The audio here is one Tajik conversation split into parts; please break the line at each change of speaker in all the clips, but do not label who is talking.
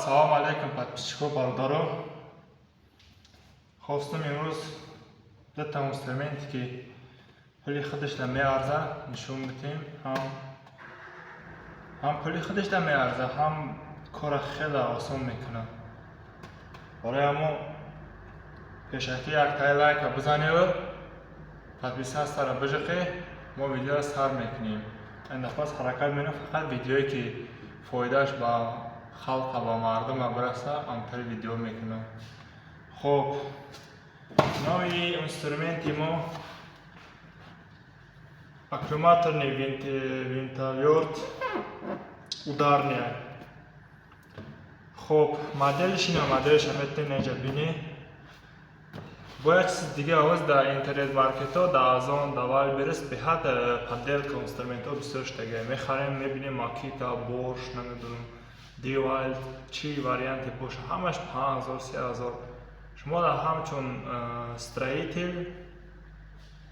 Ассалому алайкум, подписчико, бародаро. Хостам имрӯз дута инструменте, ки пули худашда меарза, нишон бидиҳем. Ҳам пули худашда меарза, ҳам кора хеле осон мекунад. Барои ҳамо пешакӣ яктаи лайка бизаневу подписатсияро биҷиқӣ. Мо видеоро сар мекунем. Ин дафъа ҳаракат менам, фақат видеое, ки фоидааш ба халқа, ба мардума бираса, амтари видео мекунам. Хуб, номи инструменти мо аккумуляторный винтовёрт ударный. Хуб, моделш ина, моделша метавонед инҷа бинед. Бояд чизи дига, ҳоз дар интернет-маркетҳо, дар Озон, дар Вайлдберриз беҳад подделка инструментҳо бисёр шудага. Мехарем, мебинем, Макита, Бош, намедонам, Девальт, чӣ варианте боша, ҳамаш 5000, 3000. Шумо дар ҳамчун строитель,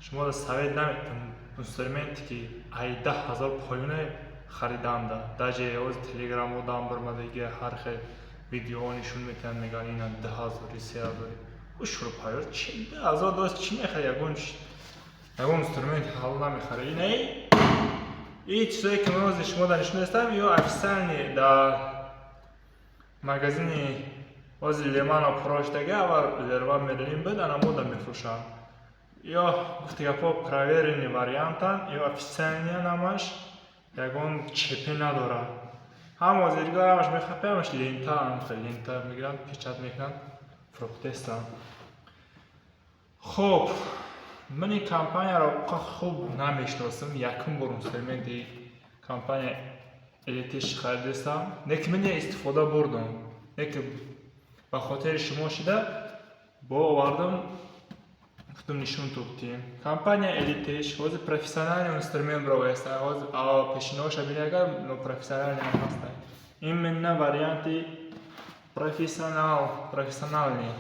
шумо дар совет наметавон инструменте, ки ай 10 000 поёне хариданда. Даже ҳоз телеграмҳо дам бармадагия, ҳар хел видеоҳо нишон метиҳанд, мегӯянд, ина 2000-и, 3000-и. Ӯ шуруповёрт чи 2000 дост чӣ мехарӣ? Ягон инструменти ҳалол намехарӣ. Инаи и чизое, ки ман ҳозир шумо дар нишон дастам, ё официальный дар магазини ҳозир Лемано фурӯшдага, аввал Леруа Мерлин буд, ана мода мефурӯшанд. Ё, гуфти гапҳо, проверенный вариантанд, ё официальныян, ҳамаш ягон ЧП надорад. Ҳам ҳозиргоҳ ҳамаш мехапе, ҳамаш лента, лента мегиранд, печать мекунанд, фурӯхтестанд. Хуб, ман ин компанияро хуб намешиносам, якум бор инструменти компания Элитеш харидастам, лекин ман истифода бурдам, лекин ба хотири шумо шида бо овардам, гуфтам, нишон тубтем. Компания Элитеш ҳозир профессиональный инструмент барояста. Ҳозир пешиноша бини, агар профессиональный ҳам ҳаста, именно варианти профессионал, профессиональный.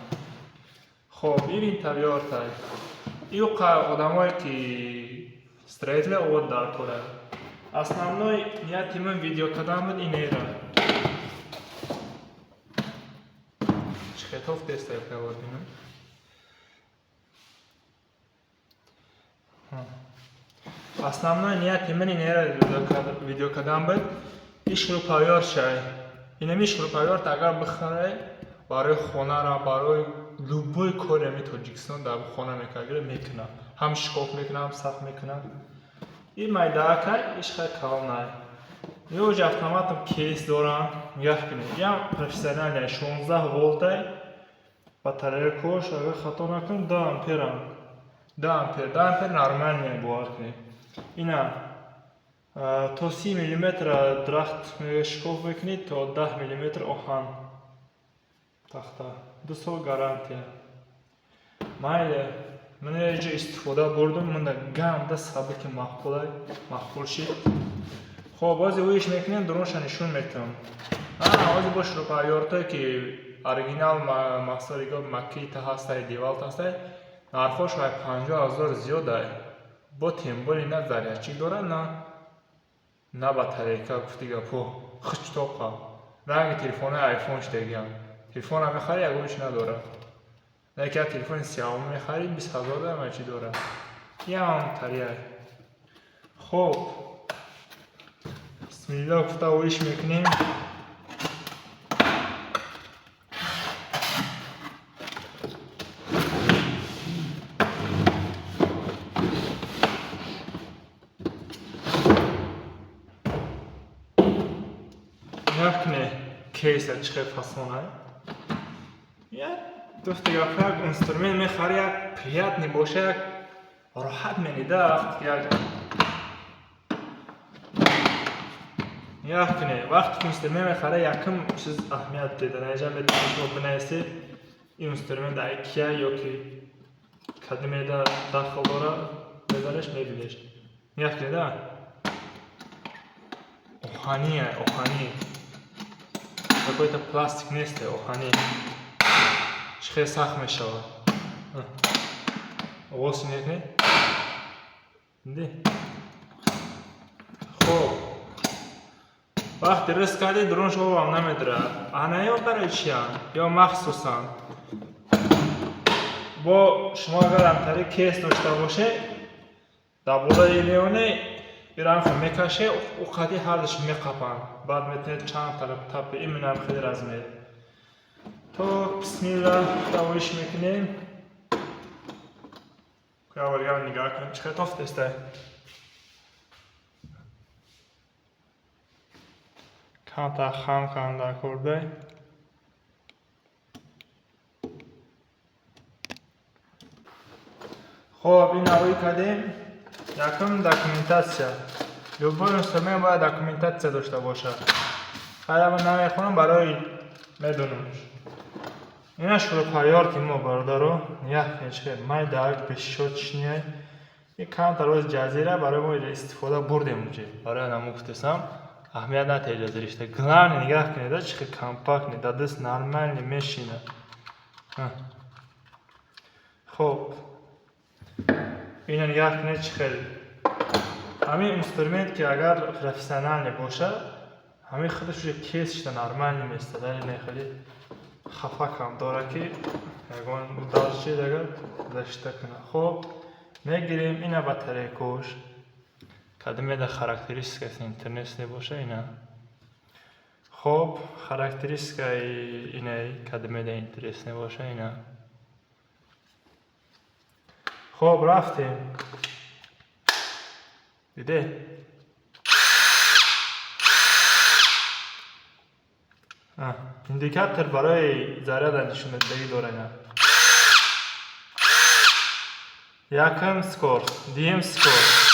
Хоб, ин винтовёртай. Иқа одамое, ки строитель овод дар кора. Основной нияти ман видео кардан буд инера. Чихетов теста бинам. Основной нияти ман инера видео кардан буд. И шуруповёрт шай. Инами шуруповёрт агар бихарай, барои хонара, барои любой кори ами Тоҷикистон дар хона мекарда мекунад. Ҳам шикоф мекунад, ҳам сахт мекунад. И майдаакай, иш хеле калонай. Ё автоматом кейс дорам, нигоҳ кунед. Ям профессиональный 16 волтай, батарейкош, агар хато накунам, 2 амперам. 2 ампер, 2 ампер нормальный, бовар кунед. Ина то 30 миллиметр дарахт шикоф мекунед, то 10 миллиметр оҳан, тахта. 2 сол гарантия. Майли, ман инҷо истифода бурдум, манда ганда сабуки маъқулай, маъқул шид. Хоб, бози ӯиш мекунем, дурунша нишон метиҳам. Ҳозир бо шуруповёртое, ки оригинал маҳсулиго Макита ҳастай, Девалт ҳастай, нархош ай 50 000 зиёдай. Бо тем более на зарядчик дорад, на батарейка, гуфти гапҳо, хичтоқа. Ранги телефонои айфон шудагиам. Телефонам мехарӣ, ягон чи надорад. Лекин як телефони Сиаоми мехарӣ, 20 000 ҳама чи дорад. Ям тариай. Хоб, бисмиллоҳ гуфта оиш мекунем. Нигоҳ кунед, кейса чӣ хел фасонай. Як дӯсти гапҳо, як инструмент мехарӣ, як приятный боша, як роҳат менида вақте як нигоҳ кунед, вақте ки инструмент мехарӣ, якум чиз аҳамият деда. Инҷа метавонед шумо бинависед, ин инструмент дар кия ё ки кадомеда дахл дорад, мезанеш, мебинеш. Нигоҳ кунед, а оҳание, оҳанӣ, какой-то пластик нест, оҳанӣ. Чӣ хеле сахт мешавад. Оғоз мекунед. Диди? Хоб. Вақти рис кардӣ, дурунш обам намедирад. Ана ё барои чиянд? Ё махсусан. Бо шумо агар ҳамтари кейс дошта боше, дар болои леоне иранхо мекаше, ӯ қади ҳардаш меқапанд. Баъд метавонед чанд тараф тапи, именно хеле размер. То бисмилла давоиш мекунем. Куяваргар нигаҳ кунем, чӣ хел тофтестай. Камтар хам кардам дар кордай. Хоб, ин авои кардем. Якум документатсия. Любой инструмент бояд документатсия дошта бошад. Хайр, ман намехонам, барои медонам. Ина шуруповёрт мо, бародаро, як хел майда бесшотшния. И камтар оз ҷазира барои мо истифода бурдем уҷе. Барои наму гуфтесам, аҳамият натиҳед ҷазиришта. Главное нигаҳ кунед, чӣ хел компактный, дар даст нормальный мешина. Хоб, ина нигаҳ кунед чӣ хел. Ҳамин инструмент ки агар профессиональный бошад, ҳамин худаш уже кейс шуда нормальный местад. Ина хеле хафакам дора ки ягон удар чиз агар защита кунад. Хоб, мегирем ина батарейкош. Кадомеда характеристикаи интернет боша ина. Хоб, характеристикаи инаи кадомеда интересне боша ина. Хоб, рафтем. Диде? Индикатор барои заряда нишондиҳӣ дора ина. Якум скорость, дуюм скорость.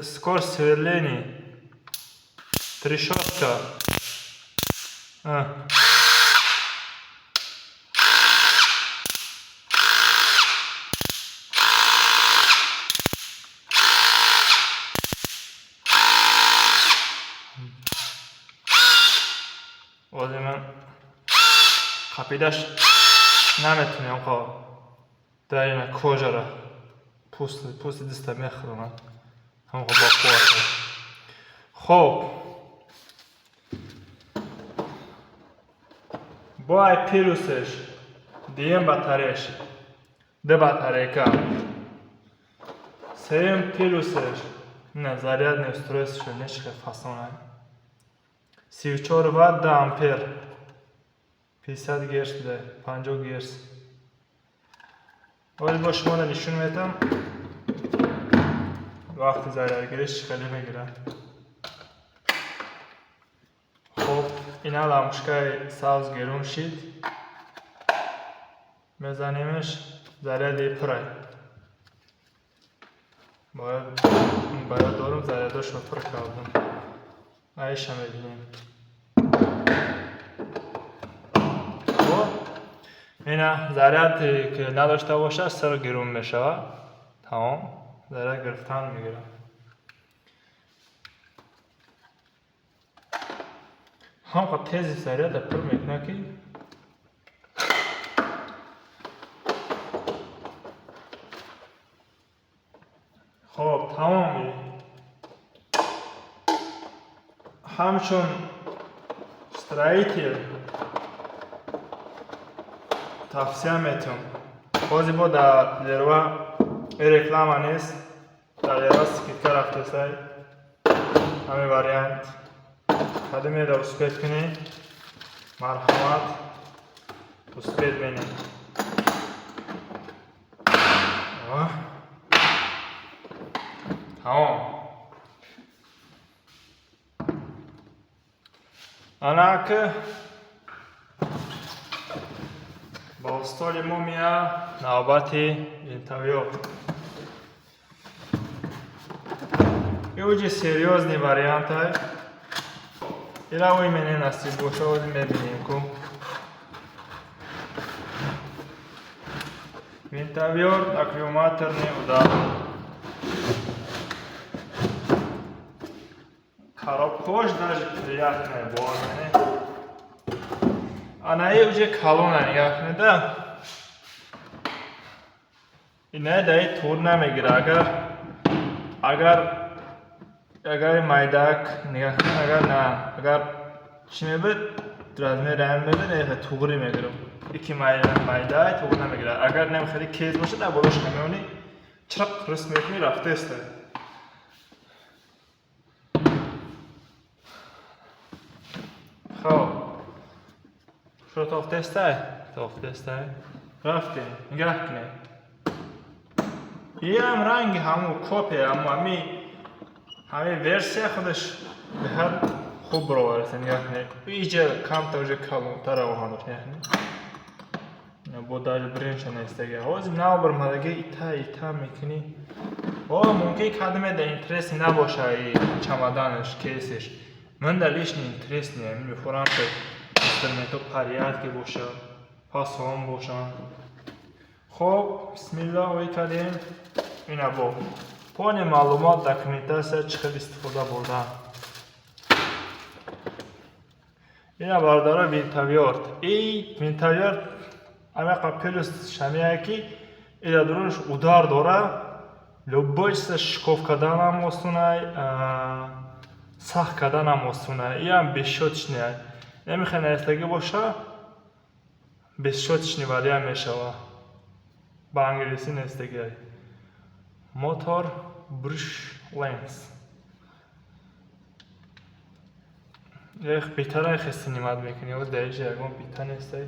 Скорость сверления. Трещотка. Ози ман қапидаш наметунем, хо. Дар ина кожара пӯсти диста мехӯронад. Ҳамхо бо қувват. Хоб. Бо ай плюсеш, дуюм батареяш, ду батарейка. Сеюм плюсеш, на зарядное устройство нечхел фасона. 34 ватт, 2 ампер. 50 герц буда, 50 герц. Оли бо шумо нишон метам. Вақти зарядгириш чӣ хеле мегирад. Хоб, ина лампочкаи сабз герун шид. Мезанемш, заряди пурай. Бояд дорум зарядошро пур кардам. Айша мебинем. Хоб, ина заряде ки надошта бошад, сар герун мешавад. Тамом, заряд гирифтан мегирад. Ҳамқа тези заряда пур мекунад ки хоб, тамоми. Ҳамчун строитель тавсия метиҳам. Бози бо дар Леруа реклама нест, дар Леруа скидка рафтесай. Ҳамин вариант. Кадомеда успеть кунӣ, марҳамат, успеть бинем. Тамом. Анак ба устоли мо мея навбати интервью. И уже серьезный вариант. Ира ой мене насиб боша, ози мебинем ку. Винтовёрт, аккумуляторный удар. Коробкош даже приятная была, не? Ана и уже колонна нигоҳ кунед, да? Ина даи тур намегира. Агар Агар майдак нигаҳ кунед, агар на, агар чӣ мебуд, размери ҳамин мебуд, не, туғри мегирам. Ики майдай туғри намегирад. Агар нем хеле кейс бошад, дар болош мемонӣ, чирақ рис мекунӣ, рафтеста. Хоб. Шуро тофтестай? Тофтестай. Рафтем. Нигаҳ кунед. Иам ранги ҳамун копия, ҳамун ҳамин версия худаш беҳад хуб баровардааст. Нигаҳ кунед. Иҷа камтар уже калонтар оҳан дошт. Нигаҳ кунед. Бо даже бринша нестага. Ҳозир нав баромадаги ита ита мекунӣ. О, мумкин кадоме да интереси набоша и чамаданаш, кейсиш. Ман да лишний интерес не, мехӯрам ки инструментҳо порядке бошад, фасон бошанд. Хоб, бисмилла ой кардем. Ина бо пони маълумот, документатсия чӣ хел истифода бурдан. Ина бародаро винтовёрт. И винтовёрт амақа плюс шамия ки ила дурунаш удар дора, любой чиза шикоф карданам осунай, сахт карданам осунай. Иам бесщёточный. Намехоҳ наистагӣ боша, бесщёточный вариант мешава. Ба англисӣ нестагиай. Мотор brush lens. Эх, битара хести нимат мекунӣ, оз дар иҷа ягон бита нестай.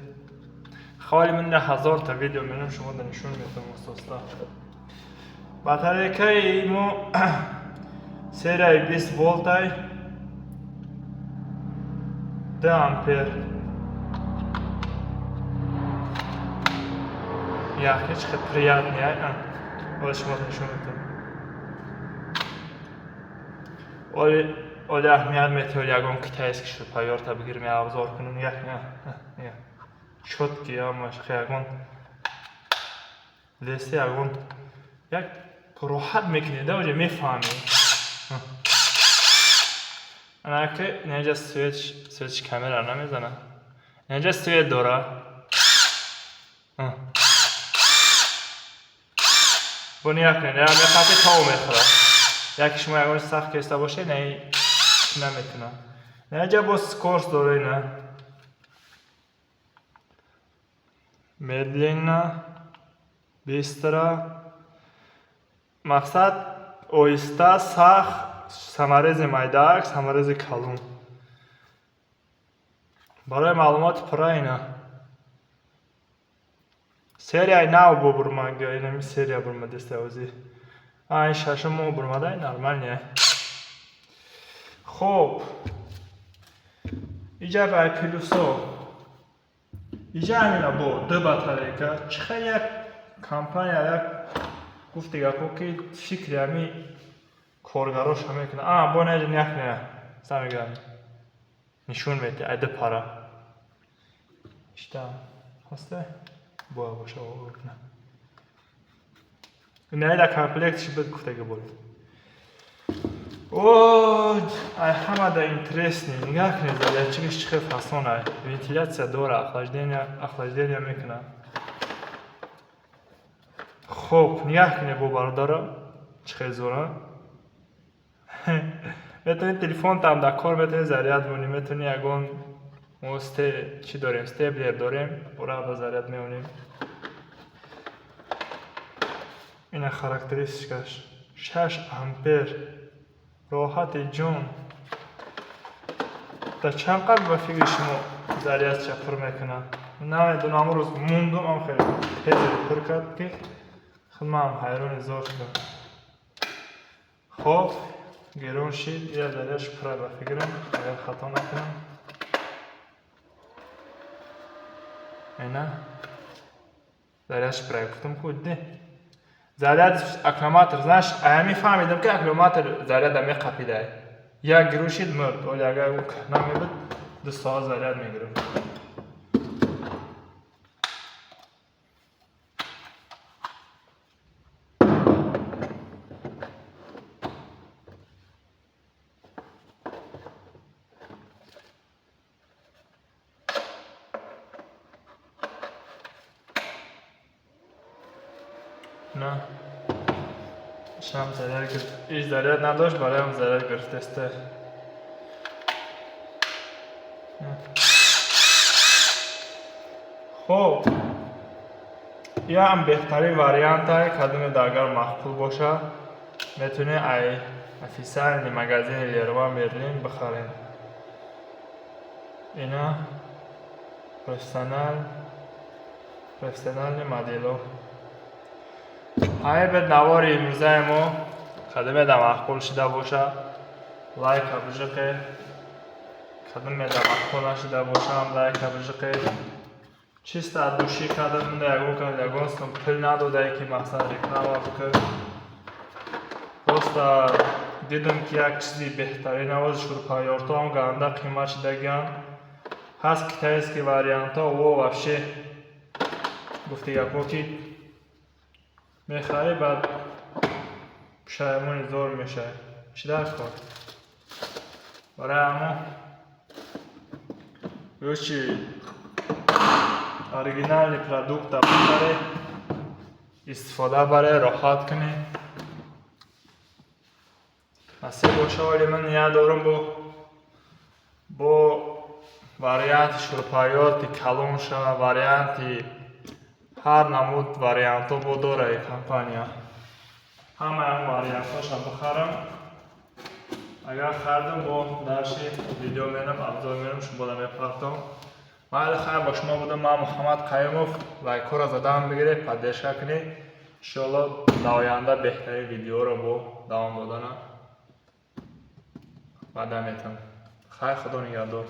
Холи ман 1000 та видео менам шумо да нишон медам оста. Батарейкаи мо серияи 20 волтай 2 ампер. Як ҳеч хел приятный ай. Оз шумо нишон медам. Оли оли аҳамият метавад ягон китайский шуруповёрта бигирем, я обзор кунем. Як як чёткий ҳамаш ягон лесе ягон як роҳат мекунед, да уже мефаҳмед. Анаки инҷа свет, свети камера намезана. Инҷа свет дора. Бо нигаҳ кунед, я мехати тов мехӯрад. Яке шумо ягон сахт кеста бошед, не наметунад. Инҷа боз скорость дора ина. Медленно, быстро. Мақсад оҳиста, сахт, саморези майдаак, саморези калон. Барои маълумоти пурра ина. Серияи нав бо бурмага, инами серия бурмадеста ҳозир. А, ин шашум моҳ бурмада, нормальный. Хоб. Иҷа бай плюсо. Иҷа ҳамина бо ду батарейка. Чӣ хел як компания як гуфти гапҳо ки фикри ҳами коргароша мекунад. А, бо неҷа нигаҳ кунед. Самигам. Нишон медиҳад ай ду пара. Ишта ҳаста? Бояд боша кунад. Инаи дар комплектш буд гуфтага буд. О, ай ҳама да интересный. Нигаҳ кунед, зарядчикаш чӣ хел фасон ай. Вентиляция дора, охлаждение, охлаждение мекунад. Хоб, нигаҳ кунед бо бародаро, чӣ хел зора. Метавонӣ телефонтам дар кор метавонӣ заряд монӣ, метавонӣ ягон мо чӣ дорем, степлер дорем, ора ба заряд меонем. Ина характеристикаш 6 ампер. Роҳати ҷон. Дар чанд қадр ба фикри шумо зарядча пур мекунад? Намедонам, рӯз мондум, ам хеле тез пур кард ки худман ҳайрони зор шудам. Хоб, герон шид, ира зарядш пура ба фикрам, агар хато накунам. Ина зарядш пура гуфтам ку де. Заряд аккумулятор, знаешь, ами фаҳмидам ки аккумулятор заряда меқапидай. Як гирӯ шид мурд. Оли агар ӯ намебуд, 2 соат заряд мегирифт. На. Ишам заряд гирифт, иш заряд надошт, бароям заряд гирифтеста. Хоб, иам беҳтарин варианта. Кадоме агар маъқул боша, метавонед ай официальный магазини Леруа Мерлин бихаред. Ина профессиональный модело. Ҳамин бед навори имрӯзаи мо. Кадоме да маъқул шида боша, лайка бижиқе, кадоме да маъқул нашида бошам, лайка бижиқе. Чисто от души кардам, ягон кас ягон сум пул надодае, ки мақсад реклама бикун. Просто дидам, ки як чизи беҳтарин авози шуруповёртҳоам ганда қимат шидагианд. Ҳаст китайский вариантҳо, во вообще гуфти гапҳо, ки мехарӣ, баъд пушаймони зор мешавӣ. Чӣ дар кор? Барои ҳамон лучше оригинальный продукта бихаред, истифода баред, роҳат кунед. Насиб боша, вале ман ният дорам бо варианти шуруповёрти калон шава, варианти ҳар намуд вариантҳо бо дора компания. Ҳамаи ҳам вариантҳоша бихарам. Агар хардам, бо дарши видео мерам, обзор мерам, шумода мепартом. Майли, хайр, бо шумо будам ман, Муҳаммад Қаюмов. Лайкҳоро задан бигиред, поддержка кунед. Иншоалло, дар оянда беҳтарин видеоро бо давом додана ваъда метавонам. Хайр, худо нигаҳдор.